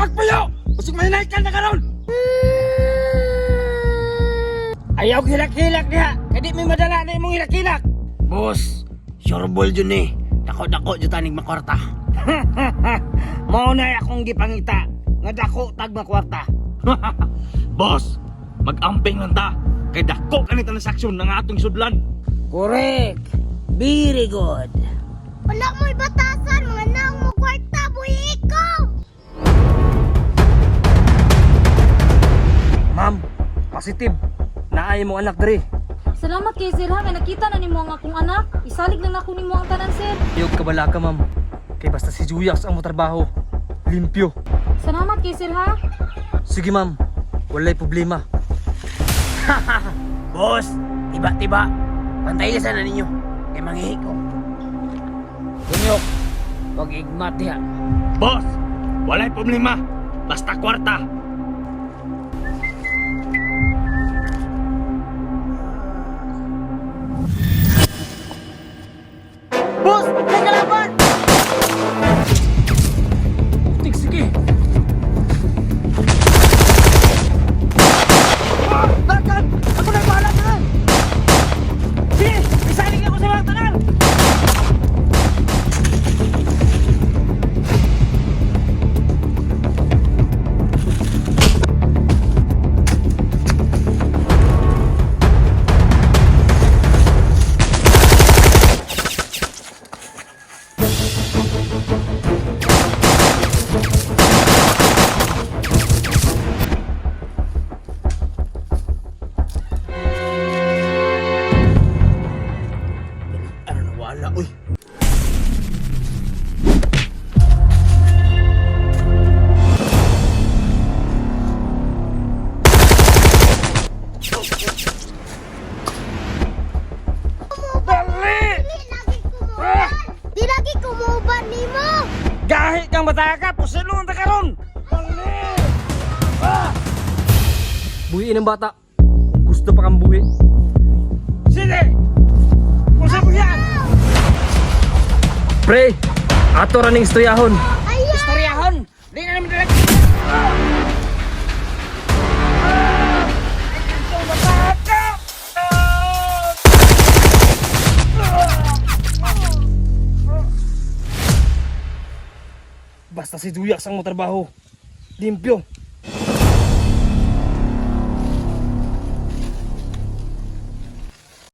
Pagpuyo! Usig mahinay ka na karon! Ayaw hilak-hilak diha! Kay di may madala na imong hilak-hilak! Boss, sure ball yun eh. Dako-dako jud tanig makwarta. Mao na akong gipangita nga dako tag makwarta. Boss, mag-amping lang ta. Kay dako kani transaksyon ng atong sudlan. Correct. Very good. Wala mo'y batasan, mga naong mo kwarta, buhi ikaw! Ma'am, positive. Naay mo anak diri. Salamat kay sir ha, nga nakita na nimo ang akong anak. Isalig na nako nimo ang tanan sir. Iyog kabala ka, ma'am. Kay basta si Juyax ang motrabaho. Limpyo. Salamat kay sir ha. Sige, ma'am. Walay problema. Boss, tiba-tiba. Pantay sana ninyo. Kay manghihi ko. Tunyok, wag igmat diha. Boss, walay problema. Basta kwarta. Boss, may kalaban! Putik, sige. Dagan! Ako na bahala tanan! Sige, isalig ako sa mga tanan! Ano nawala, uy. Dali! Di lagi kumuban! Di lagi kumuban nimo! Gahi kang bataka, pusilon ta karon! Dali! Ah! Buhiin ang bata. Kung gusto pa kang buhi. Sige! Pusa mo yan! Pre, ato ra ning istoryahon. Ayaw! Istoryahon! Di na namin direct! Basta si Juyax ang motrabaho. Limpyo.